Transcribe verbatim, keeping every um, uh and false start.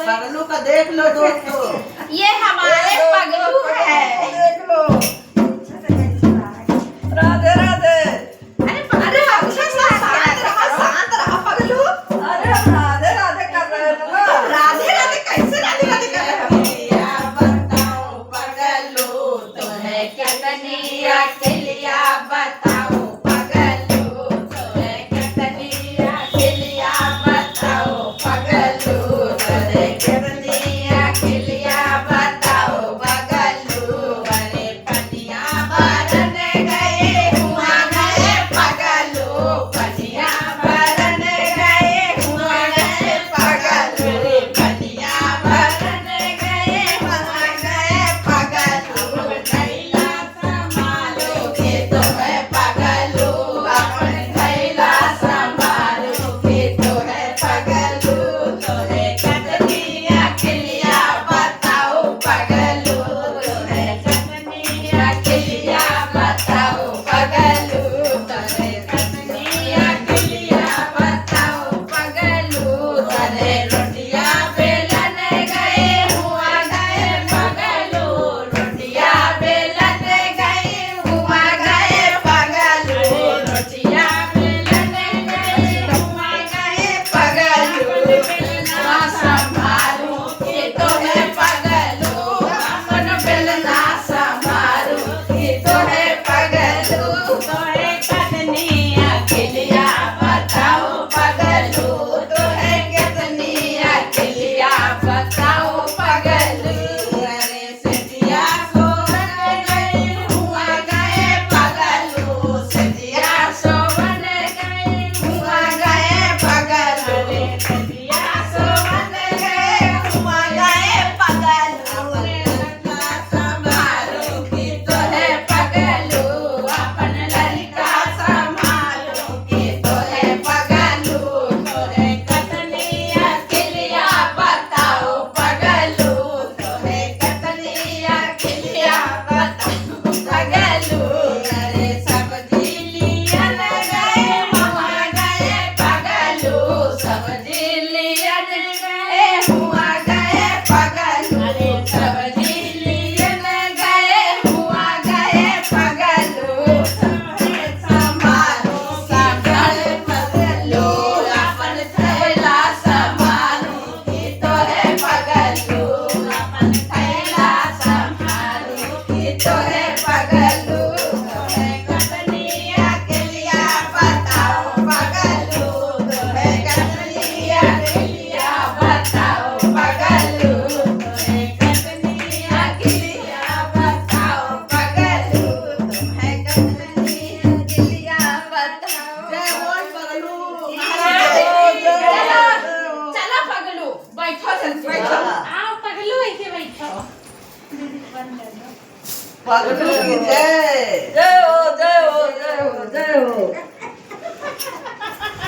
पगलू का देख लो दोस्तों। ये हमारे पगलू है। देख लो। राधे राधे। अरे, अरे, अच्छा सा शांत रहा, शांत रहा पगलू। अरे, हम राधे राधे कर रहे हैं ना। राधे राधे कैसे राधे राधे कर रहे हैं? चलो, चलो पगलू, बैठो जल्दी। बैठो। आओ पगलू, ऐसे बैठो। पगलू की जय। जय हो, जय हो, जय हो, जय हो।